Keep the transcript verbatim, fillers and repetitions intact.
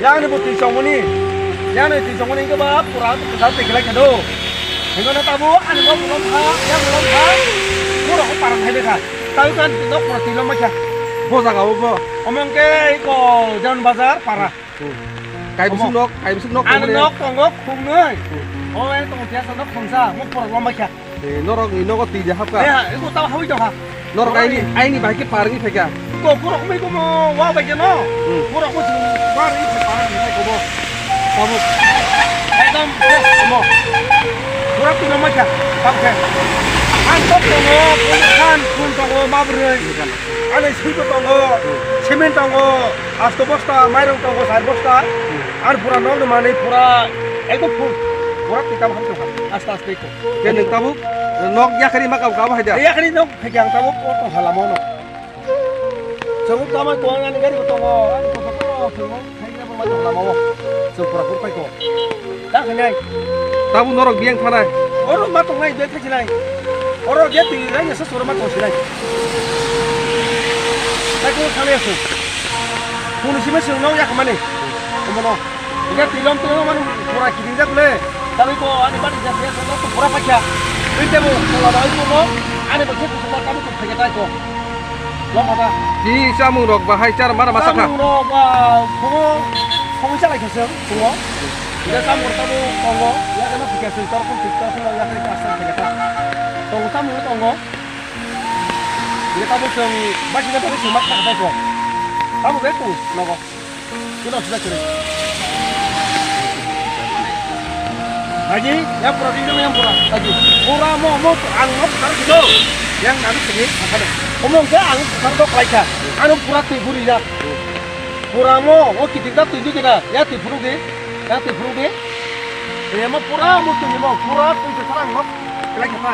Yang ni bo twi chongmani. Yang ni twi chongmani hingke ba pura kwtal twi kelai khe do. Hingke no tabo ani bo mulom kha, yang mulom kha. Pura ko parang khai kha. Tawi kan nok pura twi lom kha. Bo jaga o bo. Omong ke ko Jaun Bazar para. Hmm. Kai bising nok, kai bising nok. Ani nok tongo khungnwi. Hmm. O yang tongo tiasa nok khungsa, mo pura lom kha. Eh, norok ni nogo twi de hapka. Eh, eko tamo hawi tongkha. Norok aini, aini bai khe parwi phaikha. Ko, borok mai komo wa bai khe no. Hmm. Borok mo chwng parwi phaikha komo. Tamo. Ekdom best komo. Borok twi no mai kha. Tamo khe. Ang kok tongo, khan khun tongo, ma bwrwi. Ani sui tongo, cement tongo, asto bosta, mairung tongo, sar bosta. Ar pura nok ni manwi pura ekdom full. Pura twi tamo ham tongkha. Aste aste. Ke nwng tabuk nok yakhari ma kabo kabo hai da? Yakhari nok phaikha ang tabuk o tong halamo no. Chwng tamo ko ani gari bo tongo, ani ko ko tongo, chwng phaikha bo ma tong halamo. Chwng pura pur phaikha. Ta khanai. Tabuk norok biyang thanai. Oro ma tongnai be thajinai. Oro ge twi rai sa soro ma tongsinai. Ta ko thale asu. Kunu sima chwng nok yakmani. Omono. Ida tilom tilom manu pura kiting jak le. Tabi ko ani bani jak ya no to pura pakya. Binte bo kola bai ko no. Ani bo se ko tabi ko phege tai ko. Lom hata. Ki samung rok bahai char mara masa kha. Samung rok ba phungo phungo chalai khe seng phungo. Ida samung rok tabo tongo. Ya kena phikya seng tor ko tik tor ko ya kena asa phege ta. Tongo samung rok tongo. Ida tabo seng basi na tabo seng mat kha tai ko. Tabo be ko nogo. Kino sida kiri. Lagi, yang pura di yang pura lagi. Pura mo mo ang mo pura di do. Yang nang sini apa nih? Omong ke ang pura dok laika. Anu pura tui buri ya. Pura mo o kidik da tui di kena. Ya tui buru di. Ya tui buru di. Ya mo pura mo tui mo pura tui di sarang mo. Lagi apa?